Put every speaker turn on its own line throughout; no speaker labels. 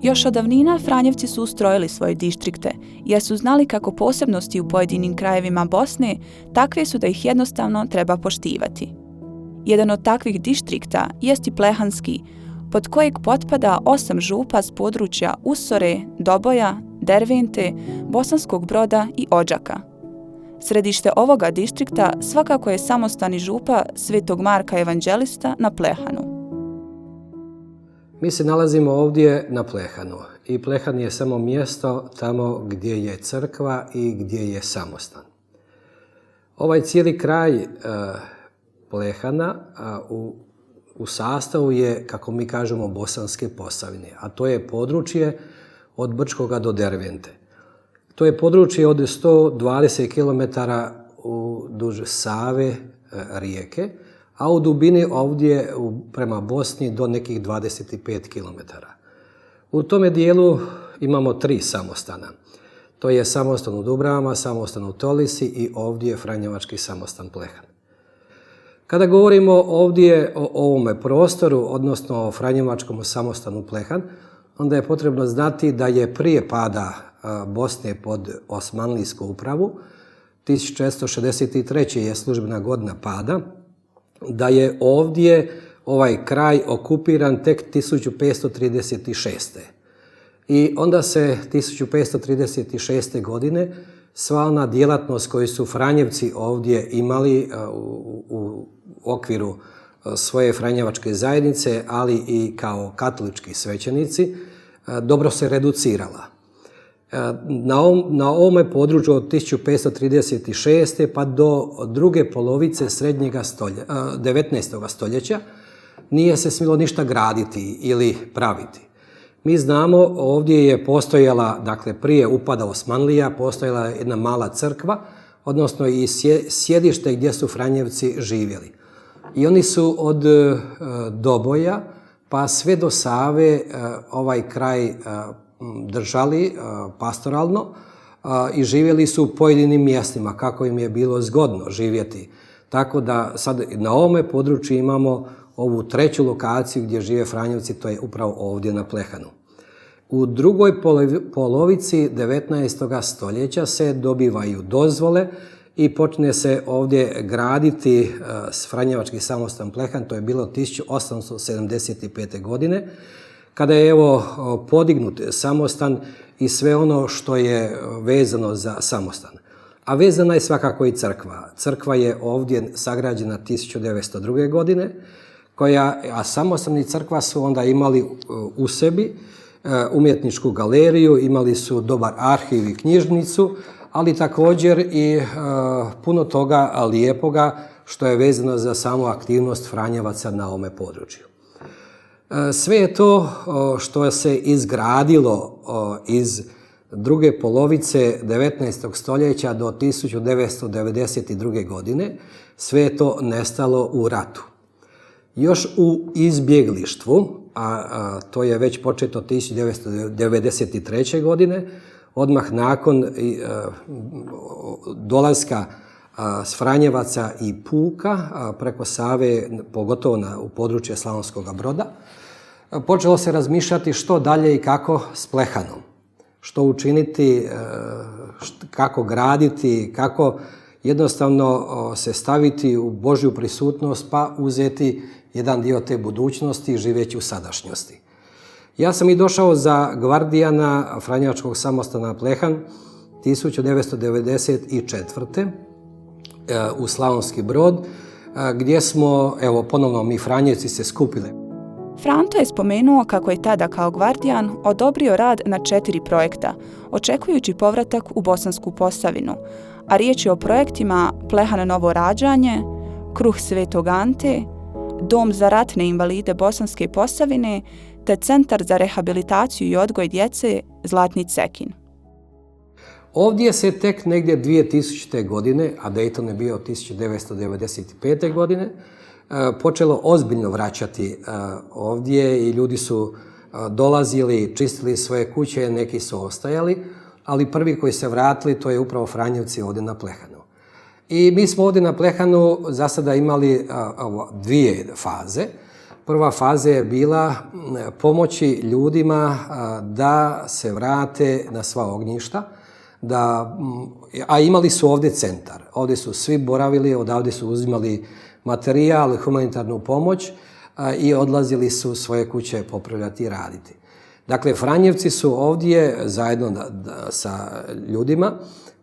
Još od davnina Franjevci su ustrojili svoje dištrikte, jer su znali kako posebnosti u pojedinim krajevima Bosne takve su da ih jednostavno treba poštivati. Jedan od takvih dištrikta jest i Plehanski, pod kojeg potpada 8 župa s područja Usore, Doboja, Dervente, Bosanskog Broda i Odžaka. Središte ovoga dištrikta svakako je samostani župa Svetog Marka Evanđelista na Plehanu.
Mi se nalazimo ovdje na Plehanu i Plehan je samo mjesto tamo gdje je crkva i gdje je samostan. Ovaj cijeli kraj Plehana u sastavu je, kako mi kažemo, Bosanske Posavine, a to je područje od Brčkoga do Dervente. To je područje od 120 km duž Save rijeke, a u dubini ovdje prema Bosni do nekih 25 km. U tome dijelu imamo 3 samostana. To je samostan u Dubravama, samostan u Tolisi i ovdje Franjevački samostan Plehan. Kada govorimo ovdje o ovome prostoru, odnosno o Franjevačkom samostanu Plehan, onda je potrebno znati da je prije pada Bosne pod Osmanlijsku upravu, 1463. je službena godina pada, da je ovdje ovaj kraj okupiran tek 1536. I onda se 1536. godine sva ona djelatnost koju su Franjevci ovdje imali u okviru svoje Franjevačke zajednice, ali i kao katolički svećenici, dobro se reducirala. Na ovome području od 1536. pa do druge polovice 19. stoljeća nije se smjelo ništa graditi ili praviti. Mi znamo, ovdje je postojala, dakle prije upada Osmanlija, postojala jedna mala crkva, odnosno i sjedište gdje su Franjevci živjeli. I oni su od Doboja pa sve do Save ovaj kraj držali pastoralno i živjeli su u pojedinim mjestima kako im je bilo zgodno živjeti. Tako da sad na ovome području imamo ovu treću lokaciju gdje žive Franjevci, to je upravo ovdje na Plehanu. U drugoj polovici 19. stoljeća se dobivaju dozvole i počne se ovdje graditi Franjevački samostan Plehan, to je bilo 1875. godine, kada je podignut samostan i sve ono što je vezano za samostan. A vezana je svakako i crkva. Crkva je ovdje sagrađena 1902. godine, a samostan i crkva su onda imali u sebi umjetničku galeriju, imali su dobar arhiv i knjižnicu, ali također i puno toga lijepoga što je vezano za samu aktivnost Franjevaca na ovome području. Sve je to što se izgradilo iz druge polovice 19. stoljeća do 1992. godine, sve je to nestalo u ratu. Još u izbjeglištvu, a to je već početo 1993. godine, odmah nakon dolaska s Franjevaca i puka preko Save, pogotovo u područje Slavonskog Broda, počelo se razmišljati što dalje i kako s Plehanom. Što učiniti, kako graditi, kako jednostavno se staviti u Božju prisutnost pa uzeti jedan dio te budućnosti živeći u sadašnjosti. Ja sam i došao za gvardijana Franjevačkog samostana Plehan 1994. U Slavonski Brod, gdje smo, ponovno mi Franjevci se skupili.
Franto je spomenuo kako je tada kao gvardijan odobrio rad na 4 projekta, očekujući povratak u Bosansku Posavinu, a riječ je o projektima Plehan Novo rađanje, Kruh Svetog Ante, Dom za ratne invalide Bosanske Posavine, te Centar za rehabilitaciju i odgoj djece Zlatni Cekin.
Ovdje se tek negdje 2000. godine, a Dayton je bio 1995. godine, počelo ozbiljno vraćati ovdje i ljudi su dolazili, čistili svoje kuće, neki su ostajali, ali prvi koji se vratili to je upravo Franjevci ovdje na Plehanu. I mi smo ovdje na Plehanu za sada imali dvije faze. Prva faza je bila pomoći ljudima da se vrate na sva ognjišta, a imali su ovdje centar. Ovdje su svi boravili, odavde su uzimali materijal, humanitarnu pomoć i odlazili su svoje kuće popravljati i raditi. Dakle, Franjevci su ovdje zajedno sa ljudima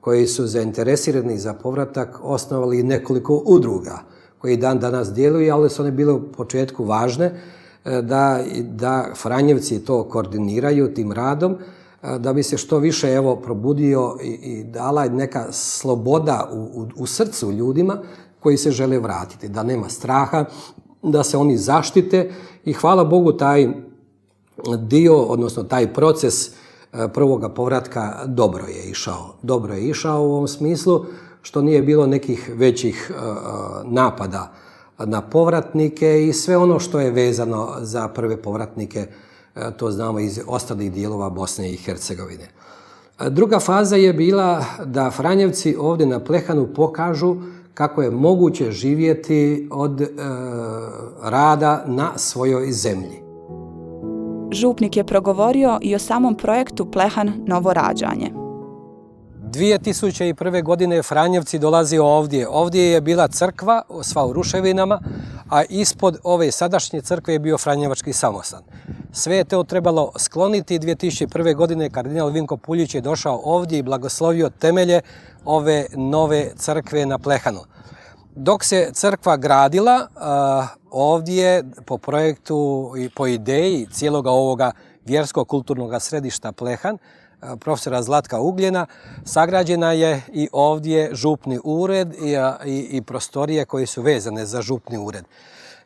koji su zainteresirani za povratak osnovali nekoliko udruga koji dan danas djeluju, ali su one bile u početku važne da Franjevci to koordiniraju tim radom, da bi se što više probudio i dala neka sloboda u srcu ljudima koji se žele vratiti, da nema straha, da se oni zaštite i hvala Bogu taj dio, odnosno taj proces prvoga povratka dobro je išao. Dobro je išao u ovom smislu što nije bilo nekih većih napada na povratnike i sve ono što je vezano za prve povratnike, to znamo iz ostalih dijelova Bosne i Hercegovine. Druga faza je bila da Franjevci ovdje na Plehanu pokažu kako je moguće živjeti od rada na svojoj zemlji.
Župnik je progovorio i o samom projektu Plehan Novo rađanje.
2001. godine Franjevci dolazi ovdje. Ovdje je bila crkva, sva u ruševinama, a ispod ove sadašnje crkve je bio Franjevački samostan. Sve je to trebalo skloniti. 2001. godine kardinal Vinko Puljić je došao ovdje i blagoslovio temelje ove nove crkve na Plehanu. Dok se crkva gradila, ovdje po projektu i po ideji cijelog ovoga vjersko-kulturnog središta Plehan, profesora Zlatka Ugljena, sagrađena je i ovdje župni ured i prostorije koje su vezane za župni ured.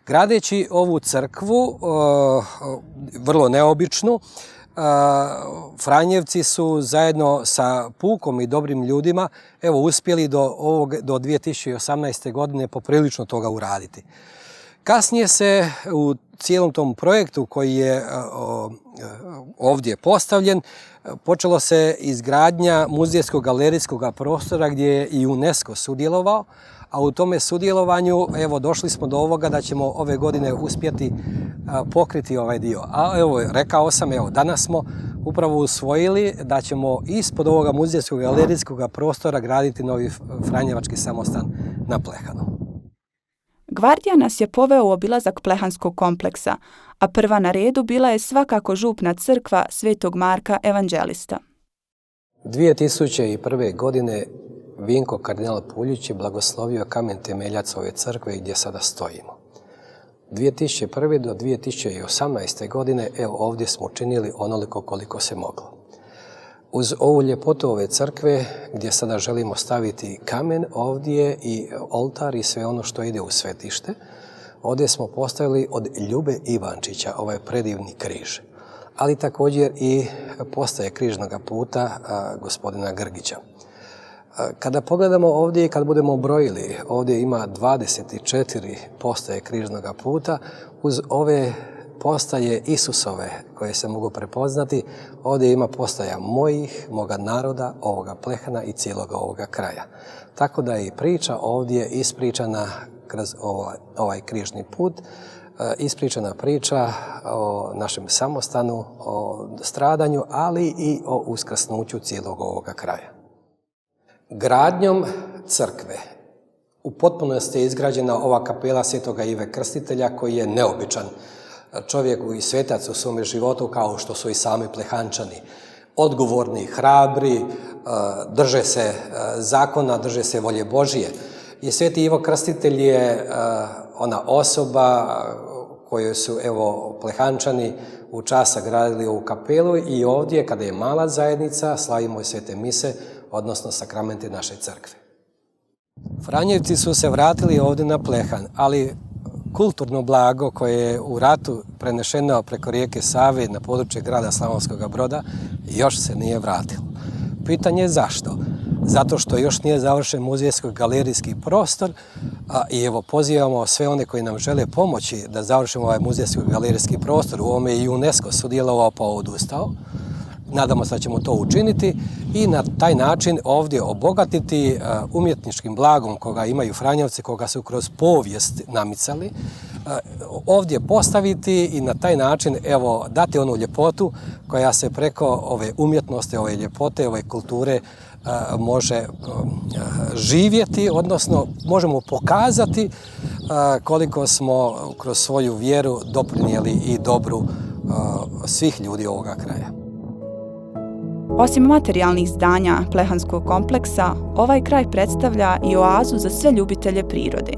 Gradeći ovu crkvu, vrlo neobičnu, Franjevci su zajedno sa pukom i dobrim ljudima uspjeli do 2018. godine poprilično toga uraditi. Kasnije se u cijelom tom projektu koji je ovdje postavljen, počelo se izgradnja muzejskog galerijskog prostora gdje je i UNESCO sudjelovao, a u tome sudjelovanju došli smo do ovoga da ćemo ove godine uspjeti pokriti ovaj dio. A rekao sam, danas smo upravo usvojili da ćemo ispod ovoga muzejskog galerijskog prostora graditi novi Franjevački samostan na Plehanu.
Gvardija nas je poveo u obilazak Plehanskog kompleksa, a prva na redu bila je svakako župna crkva Svetog Marka Evanđelista.
2001. godine Vinko kardinal Puljić je blagoslovio kamen temeljac ove crkve gdje sada stojimo. 2001. do 2018. godine ovdje smo učinili onoliko koliko se moglo. Uz ovu ljepotu ove crkve gdje sada želimo staviti kamen ovdje i oltar i sve ono što ide u svetište, ovdje smo postavili od Ljube Ivančića ovaj predivni križ, ali također i postaje križnog puta gospodina Grgića. Kada pogledamo ovdje i kad budemo brojili, ovdje ima 24 postaje križnog puta, uz ove postaje Isusove koje se mogu prepoznati, ovdje ima postaja moga naroda, ovoga Plehana i cijeloga ovoga kraja. Tako da je i priča ovdje ispričana kroz ovaj križni put, ispričana priča o našem samostanu, o stradanju, ali i o uskrsnuću cijelog ovoga kraja. Gradnjom crkve u potpunosti je izgrađena ova kapela Svetoga Ive Krstitelja koji je neobičan čovjek i svetac u svome životu kao što su i sami Plehančani. Odgovorni, hrabri, drže se zakona, drže se volje Božije. I Sveti Ivo Krstitelj je ona osoba koju su Plehančani u čast sagradili ovu kapelu i ovdje kada je mala zajednica slavimo i svete mise, odnosno sakramente naše crkve. Franjevci su se vratili ovdje na Plehan, ali kulturno blago koje je u ratu prenešeno preko rijeke Save na područje grada Slavonskog Broda još se nije vratilo. Pitanje je zašto? Zato što još nije završen muzejsko-galerijski prostor i pozivamo sve one koji nam žele pomoći da završimo ovaj muzejsko-galerijski prostor. U ovome i UNESCO sudjelovao pa odustao. Nadamo se da ćemo to učiniti i na taj način ovdje obogatiti umjetničkim blagom koga imaju Franjevci, koga su kroz povijest namicali, ovdje postaviti i na taj način dati onu ljepotu koja se preko ove umjetnosti, ove ljepote, ove kulture može živjeti, odnosno možemo pokazati koliko smo kroz svoju vjeru doprinijeli i dobru svih ljudi ovoga kraja.
Osim materijalnih zdanja Plehanskog kompleksa, ovaj kraj predstavlja i oazu za sve ljubitelje prirode.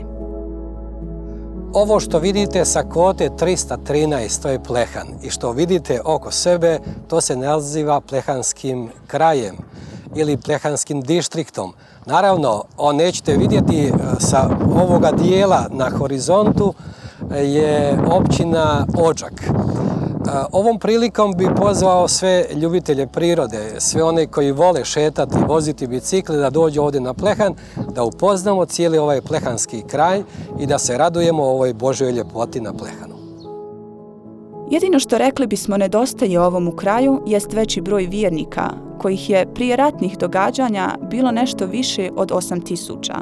Ovo što vidite sa kvote 313, to je Plehan. I što vidite oko sebe, to se naziva Plehanskim krajem ili Plehanskim dištriktom. Naravno, nećete vidjeti sa ovoga dijela na horizontu je općina Odžak. Ovom prilikom bi pozvao sve ljubitelje prirode, sve one koji vole šetati, voziti bicikle, da dođu ovdje na Plehan, da upoznamo cijeli ovaj plehanski kraj i da se radujemo ovoj Božjoj ljepoti na Plehanu.
Jedino što rekli bismo nedostaje ovomu kraju jest veći broj vjernika, kojih je prije ratnih događanja bilo nešto više od 8000.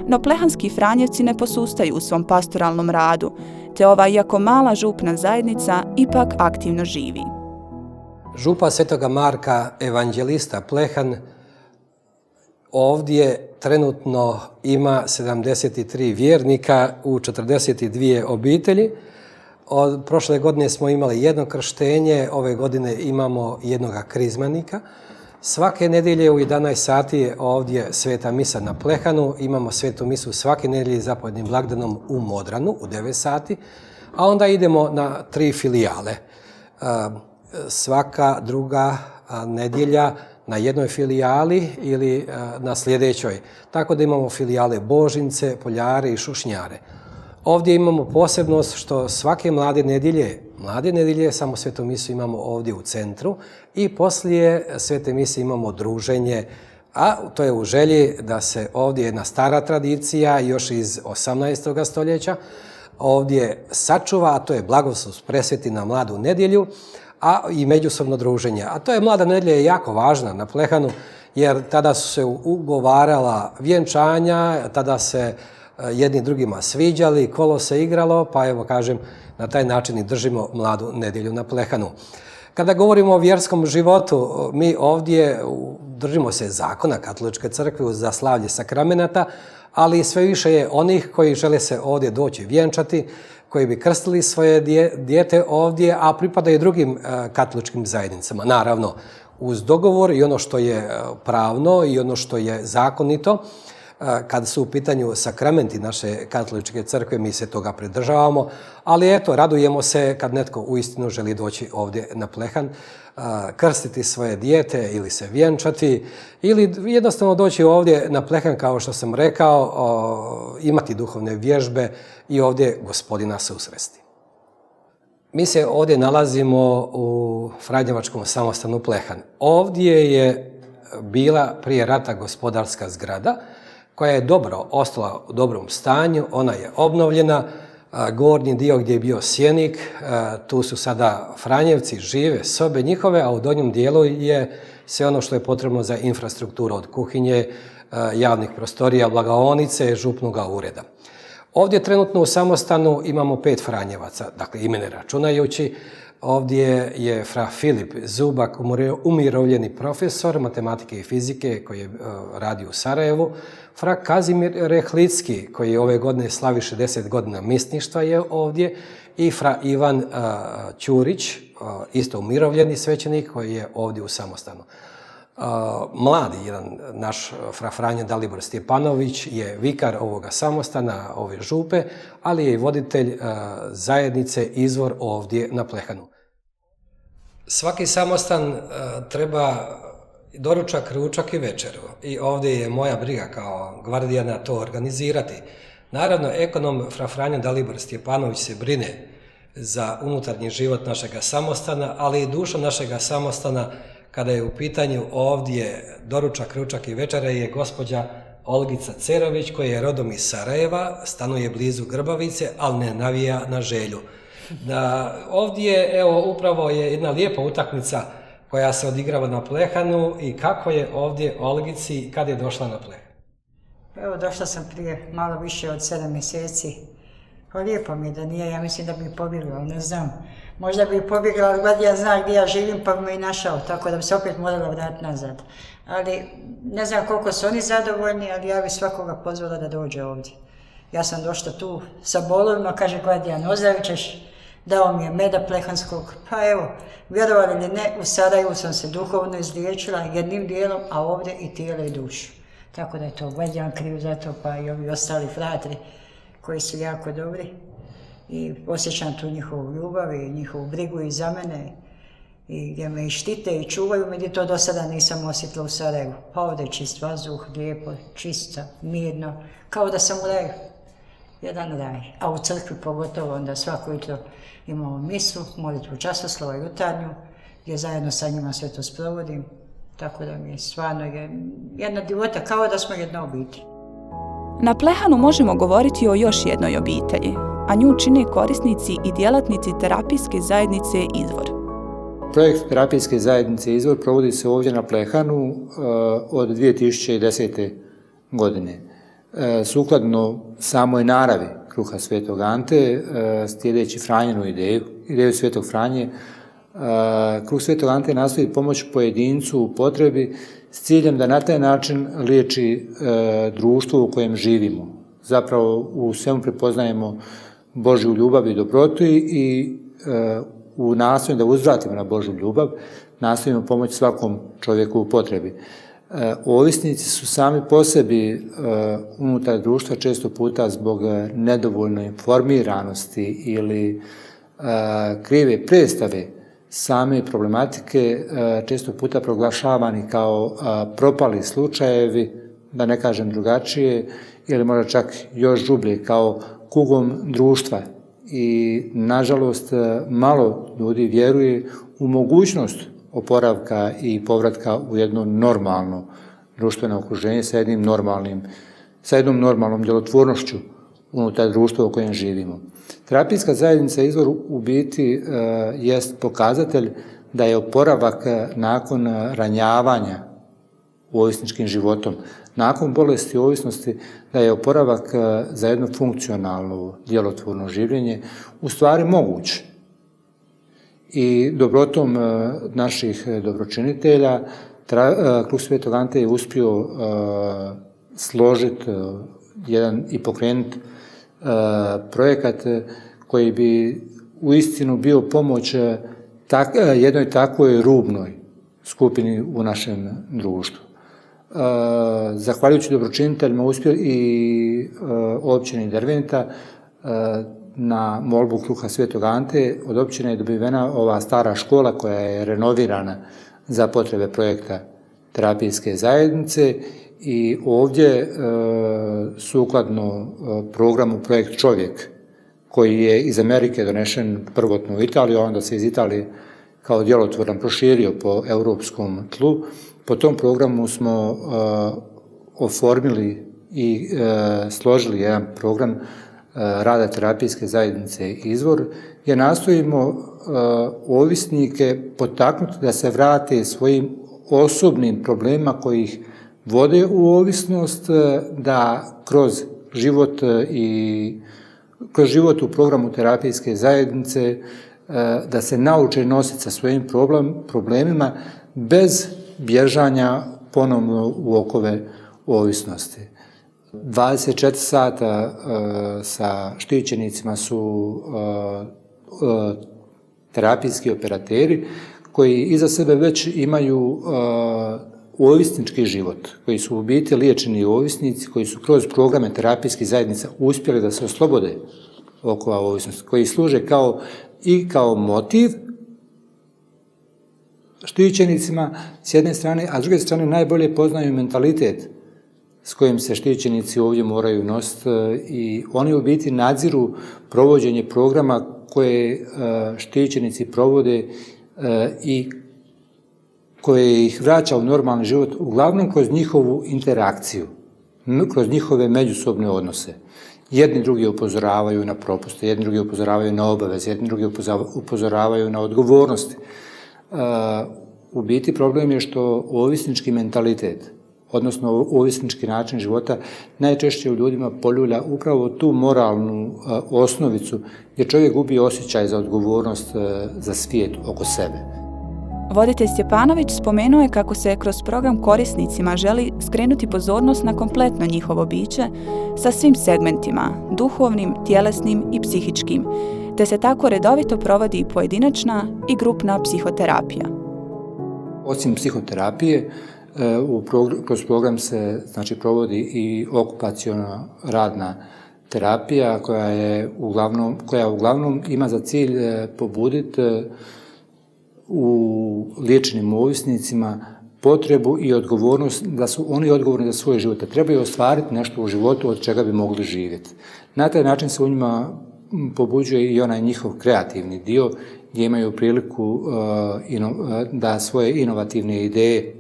No plehanski Franjevci ne posustaju u svom pastoralnom radu, te ova iako mala župna zajednica ipak aktivno živi.
Župa Svetoga Marka Evanđelista Plehan ovdje trenutno ima 73 vjernika u 42 obitelji. Od prošle godine smo imali jedno krštenje, ove godine imamo jednoga krizmanika. Svake nedjelje u 11 sati je ovdje sveta misa na Plehanu. Imamo svetu misu svake nedjelje zapovjednim blagdanom u Modranu u 9 sati, a onda idemo na 3 filijale. Svaka druga nedjelja na jednoj filijali ili na sljedećoj. Tako da imamo filijale Božince, Poljare i Šušnjare. Ovdje imamo posebnost što svake mlade nedjelje samo svetu misu imamo ovdje u centru i poslije svete mise imamo druženje, a to je u želji da se ovdje jedna stara tradicija još iz 18. stoljeća ovdje sačuva, a to je blagoslov presveti na mladu nedjelju, a i međusobno druženje. A to je mlada nedjelja je jako važna na Plehanu, jer tada su se ugovarala vjenčanja, tada se jedni drugima sviđali, kolo se igralo, pa evo kažem, na taj način i držimo mladu nedjelju na Plehanu. Kada govorimo o vjerskom životu, mi ovdje držimo se zakona Katoličke crkve za slavlje sakramenata, ali sve više je onih koji žele se ovdje doći vjenčati, koji bi krstili svoje dijete ovdje, a pripadaju drugim katoličkim zajednicama. Naravno, uz dogovor i ono što je pravno i ono što je zakonito. Kad su u pitanju sakramenti naše katoličke crkve, mi se toga pridržavamo, ali eto, radujemo se kad netko uistinu želi doći ovdje na Plehan, krstiti svoje dijete ili se vjenčati, ili jednostavno doći ovdje na Plehan, kao što sam rekao, imati duhovne vježbe i ovdje Gospodina susresti. Mi se ovdje nalazimo u Franjevačkom samostanu Plehan. Ovdje je bila prije rata gospodarska zgrada, koja je ostala u dobrom stanju, ona je obnovljena, gornji dio gdje je bio sjenik, tu su sada Franjevci, žive sobe njihove, a u donjem dijelu je sve ono što je potrebno za infrastrukturu od kuhinje, javnih prostorija, blagovaonice, župnoga ureda. Ovdje trenutno u samostanu imamo 5 Franjevaca, dakle ime ne računajući. Ovdje je fra Filip Zubak, umirovljeni profesor matematike i fizike koji je radio u Sarajevu, fra Kazimir Rehlicki koji ove godine slavi 60 godina misništva je ovdje i fra Ivan Ćurić, isto umirovljeni svećenik koji je ovdje u samostanu. Mladi, jedan naš fra Franjo Dalibor Stjepanović je vikar ovoga samostana, ove župe, ali je i voditelj zajednice Izvor ovdje na Plehanu. Svaki samostan treba doručak, ručak i večeru i ovdje je moja briga kao gvardijana to organizirati. Naravno, ekonom fra Franjo Dalibor Stjepanović se brine za unutarnji život našega samostana, ali i duša našega samostana kada je u pitanju ovdje doručak, ručak i večera je gospođa Olgica Cerović koja je rodom iz Sarajeva, stanuje blizu Grbavice, ali ne navija na želju. Ovdje, evo, upravo je jedna lijepa utakmica koja se odigrava na Plehanu i kako je ovdje Olgici kad je došla na Plehanu?
Evo, došla sam prije malo više od 7 mjeseci. Pa lijepo mi je da nije, ja mislim da bi pobjegla, ali ne znam. Možda bi pobjegla, ali Gladija zna gdje ja živim pa bi me i našao, tako da bi se opet morala vratiti nazad. Ali ne znam koliko su oni zadovoljni, ali ja bi svakoga pozvala da dođe ovdje. Ja sam došla tu sa bolovima, kaže Gladijan, ozdravit ćeš, dao mi je meda plehanskog, pa evo, vjerovali ili ne, u Sarajevu sam se duhovno izliječila jednim dijelom, a ovdje i tijelo i dušu. Tako da je to Gladijan kriv za to, pa i ovi ostali fratri koji su jako dobri. I osjećam tu njihovu ljubav i njihovu brigu i za mene, i gdje me i štite i čuvaju me, gdje to do sada nisam osjetila u Sarajevu. Pa ovdje je čist vazduh, lijepo, čisto, mirno, kao da sam u raju. Jedan raj. A u crkvi pogotovo onda svako jutro imamo misu, molitvu časoslova jutarnju, gdje zajedno sa njima sve to sprovodim. Tako da mi je stvarno jedna divota, kao da smo jedna obitelj.
Na Plehanu možemo govoriti o još jednoj obitelji, a nju čine korisnici i djelatnici terapijske zajednice Izvor.
Projekt terapijske zajednice Izvor provodi se ovdje na Plehanu od 2010. godine. Sukladno samoj naravi kruha Svetog Ante, slijedeći Franjinu ideju Svetog Franje, kruh Svetog Ante nastoji pomoći pojedincu u potrebi s ciljem da na taj način liječi društvo u kojem živimo. Zapravo u svemu prepoznajemo Božju ljubav i dobrotu i u nastojanju da uzvratimo na Božju ljubav, nastojimo pomoći svakom čovjeku u potrebi. Ovisnici su sami po sebi unutar društva često puta zbog nedovoljne informiranosti ili krive predstave same problematike često puta proglašavani kao propali slučajevi, da ne kažem drugačije, ili možda čak još žublje, kao kugom društva. I nažalost malo ljudi vjeruje u mogućnost oporavka i povratka u jedno normalno društveno okruženje sa jednom normalnom djelotvornošću unutar društva u kojem živimo. Terapijska zajednica Izvor u biti jest pokazatelj da je oporavak nakon ranjavanja ovisničkim životom, nakon bolesti ovisnosti, da je oporavak za jedno funkcionalno, djelotvorno življenje u stvari moguć. I dobrotom naših dobročinitelja kruh Svetog Ante je uspio složiti jedan i pokrenuti projekat koji bi uistinu bio pomoć jednoj takvoj rubnoj skupini u našem društvu. Zahvaljujući dobročiniteljima uspio i općini Derventa na molbu kruha Svetog Ante od općine je dobivena ova stara škola koja je renovirana za potrebe projekta terapijske zajednice i ovdje sukladno programu Projekt Čovjek koji je iz Amerike donešen prvotno u Italiju, a onda se iz Italije kao djelotvoran proširio po europskom tlu. Po tom programu smo oformili i složili jedan program rada terapijske zajednice Izvor, gdje nastojimo ovisnike potaknuti da se vrate svojim osobnim problemima koji ih vode u ovisnost, da kroz život u programu terapijske zajednice da se nauče nositi sa svojim problemima bez bježanja ponovno u okove ovisnosti. 24 sata sa štićenicima su terapijski operateri koji iza sebe već imaju ovisnički život, koji su u biti liječeni ovisnici, koji su kroz programe terapijskih zajednica uspjeli da se oslobode okova ovisnosti, koji služe kao motiv štićenicima s jedne strane, a s druge strane najbolje poznaju mentalitet s kojim se štićenici ovdje moraju nositi i oni u biti nadziru provođenje programa koje štićenici provode i koje ih vraća u normalni život, uglavnom kroz njihovu interakciju, kroz njihove međusobne odnose. Jedni drugi upozoravaju na propuste, jedni drugi upozoravaju na obaveze, jedni drugi upozoravaju na odgovornosti. U biti problem je što ovisnički mentalitet, odnosno ovisnički način života, najčešće u ljudima poljulja upravo tu moralnu osnovicu gdje čovjek gubi osjećaj za odgovornost za svijet oko sebe.
Voditelj Stjepanović spomenuo je kako se kroz program korisnicima želi skrenuti pozornost na kompletno njihovo biće sa svim segmentima, duhovnim, tjelesnim i psihičkim, te se tako redovito provodi i pojedinačna i grupna psihoterapija.
Osim psihoterapije, kroz program se provodi i okupaciona radna terapija koja uglavnom ima za cilj pobuditi u liječenim ovisnicima potrebu i odgovornost da su oni odgovorni za svoj život, da trebaju ostvariti nešto u životu od čega bi mogli živjeti. Na taj način se u njima pobuđuje i onaj njihov kreativni dio gdje imaju priliku da svoje inovativne ideje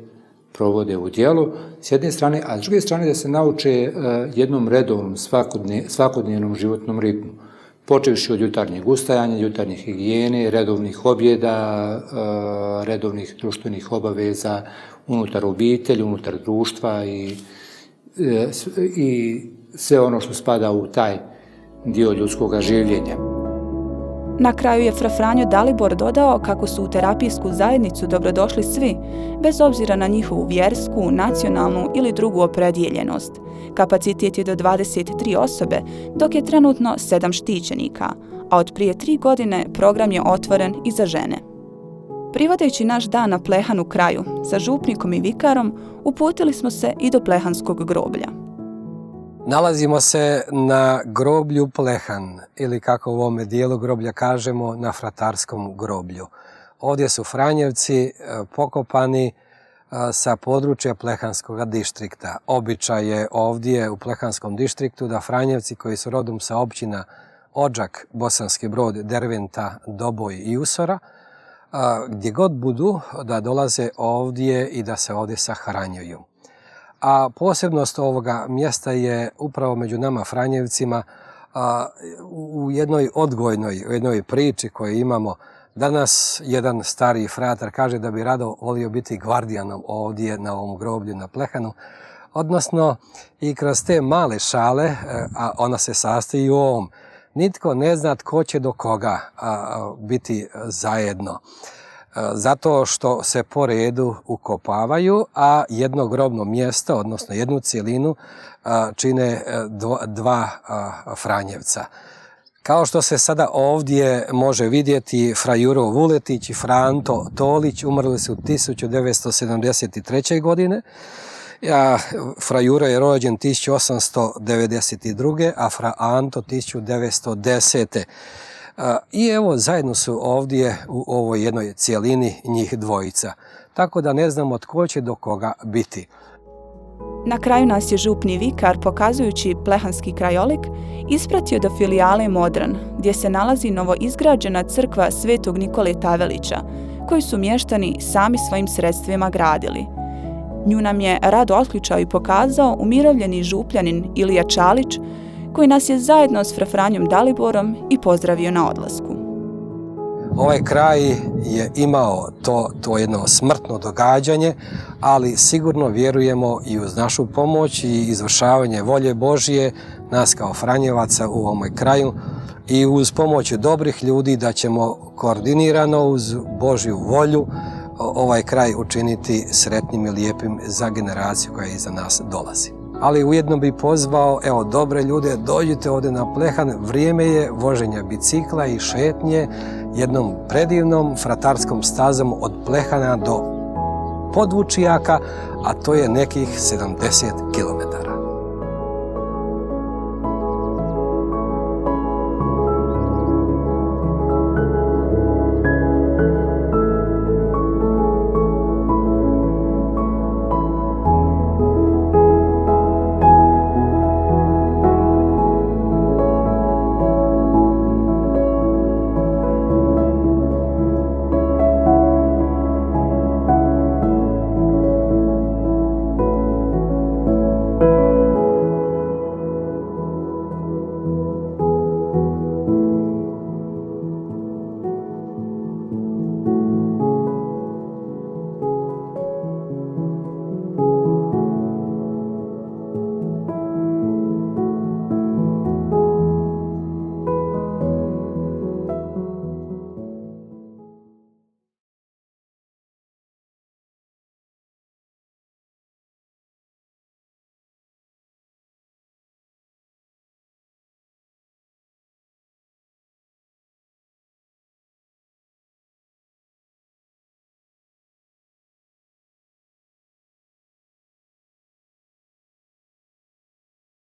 provode u djelo, s jedne strane, a s druge strane da se nauče jednom redovnom svakodnevnom životnom ritmu. Počevši od jutarnjeg ustajanja, jutarnje higijene, redovnih objeda, redovnih društvenih obaveza unutar obitelji, unutar društva i sve ono što spada u taj dio ljudskog življenja.
Na kraju je fra Franjo Dalibor dodao kako su u terapijsku zajednicu dobrodošli svi, bez obzira na njihovu vjersku, nacionalnu ili drugu opredijeljenost. Kapacitet je do 23 osobe, dok je trenutno 7 štićenika, a od prije 3 godine program je otvoren i za žene. Privodeći naš dan na Plehanu kraju, sa župnikom i vikarom, uputili smo se i do Plehanskog groblja.
Nalazimo se na groblju Plehan, ili kako u ovome dijelu groblja kažemo, na Fratarskom groblju. Ovdje su Franjevci pokopani sa područja Plehanskog distrikta. Običaj je ovdje u Plehanskom distriktu da Franjevci koji su rodom sa općina Odžak, Bosanski Brod, Derventa, Doboj i Usora, gdje god budu da dolaze ovdje i da se ovdje sahranjuju. A posebnost ovoga mjesta je upravo među nama Franjevcima u jednoj odgojnoj, u jednoj priči koju imamo. Danas jedan stariji fratar kaže da bi rado volio biti gvardijanom ovdje na ovom groblju na Plehanu. Odnosno i kroz te male šale, a ona se sastoji i u ovom, nitko ne zna tko će do koga biti zajedno. Zato što se po redu ukopavaju, a jedno grobno mjesto, odnosno jednu cjelinu, čine dva Franjevca. Kao što se sada ovdje može vidjeti, fra Juro Vuletić i fra Anto Tolić umrli su 1973. godine. Fra Juro je rođen 1892. a fra Anto 1910. I evo, zajedno su ovdje u ovoj jednoj cijelini njih dvojica. Tako da ne znamo tko će do koga biti.
Na kraju nas je župni vikar, pokazujući plehanski krajolik, ispratio do filijale Modran, gdje se nalazi novoizgrađena crkva Svetog Nikole Tavelića, koju su mještani sami svojim sredstvima gradili. Nju nam je rado otključao i pokazao umirovljeni župljanin Ilija Čalić, koji nas je zajedno s fra Franjom Daliborom i pozdravio na odlasku.
Ovaj kraj je imao to jedno smrtno događanje, ali sigurno vjerujemo i uz našu pomoć i izvršavanje volje Božije, nas kao Franjevaca u ovome kraju, i uz pomoć dobrih ljudi da ćemo koordinirano uz Božju volju ovaj kraj učiniti sretnim i lijepim za generaciju koja iza nas dolazi. Ali ujedno bi pozvao, dobre ljude, dođite ovdje na Plehan, vrijeme je voženja bicikla i šetnje jednom predivnom fratarskom stazom od Plehana do Podvučijaka, a to je nekih 70 km.